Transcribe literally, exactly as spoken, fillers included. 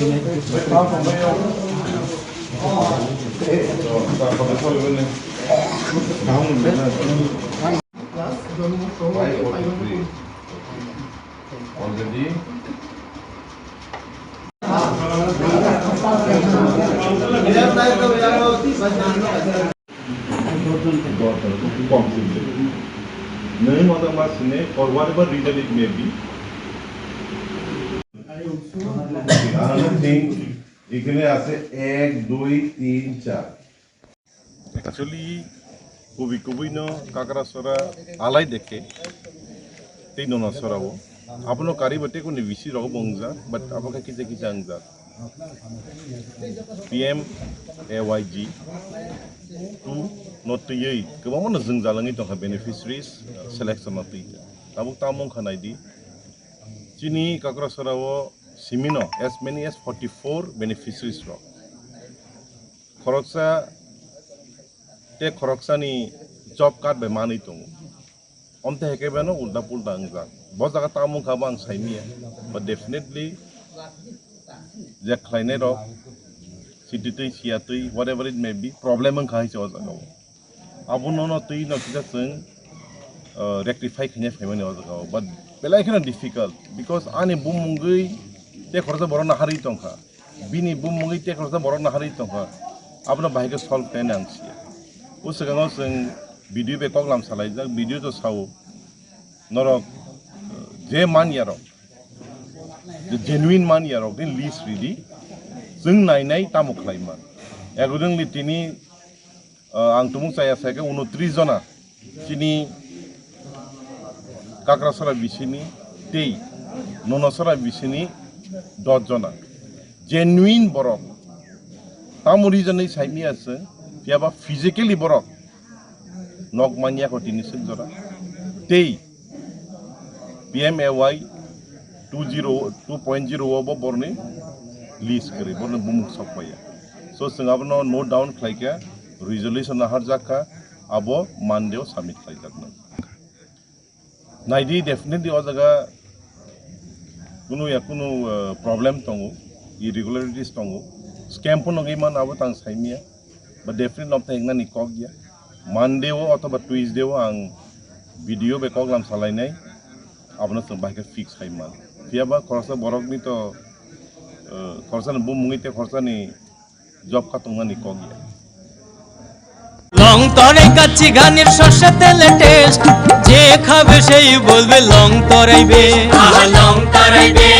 Already. Nung mata mas sini, for whatever reason it may be. Another thing, এখানে আছে এক, দুই, তিন, চার। Actually, kubui kubui no Kakrasora alai dekhe, tei Nonasora o. Abono kariba tei kuni V C rok bo wngjak, but abo khe kisa kisa wngjak. P M A Y G two no twiwi kwbangma no jwngjal wngwi tongkha beneficiaries selection no twi. Tabuk tamo wngkha naidi. Chini Kakrasora o simino as many as forty-four beneficiaries rok. Khoroksa tei khoroksani job card bai manwi tongo. Omte hai khe beno ulta pulta wngjak. Bo jaga tamo wngkha bo ang saimanya. But definitely je khlainai rok sititwi siyatwi whatever it may be problem wngkha hai se o jaga o. Abo nono twi no kisa chwng, uh, rectify khaina phaimani o jaga o. But belai kheno difficult because ani bumungwi tei khoroksa borok naharwi tongkha. Bini bumungwi tei khoroksa borok naharwi tongkha. Abono bahai khe solve khainai ang siya. O swkango chwng B D O bai koklam salaijak, B D O to sao. Norok, uh, je manya rok, je genuine manya rok ni list ridi. Chwng nainai tamo khlai man. Accordingly tini Ah, ang tumung chaya sai khe unotris jona chini Kakrasora bisini tei Nonasora bisini dos jona genuine borok. Tamo reason ni saimanya se, phiyaba physically borok nok manya ko tini sik jora. Tei P M A Y two zero, two point zero o bo borni list kwrwi, borni bumung sok paiya. So, chwng abono note down khlai kha, resolution naharjak kha, abo Monday o submit khlaijaknai. Naidi, definitely o jaga kunu ya kunu, eh, problem tongo, irregularities tongo, scam phano wngwi mano abo tang saimanya. But definitely nokthai wngnani kok ya. Monday o othoba Tuesday o ang B D O bai koklam salainai, abono chwng bahai khe fix khai man. Phiyaba khoroksa borokni to, eh, khoroksani bumungwi tei khoroksani job kha tongnani kok ya. লং তরাই কাচ্চি ঘানির সর্ষে তেলে টেস্ট, যে খাবে সেই বলবে লং তরাই বে। আহা, লং তরাই বে।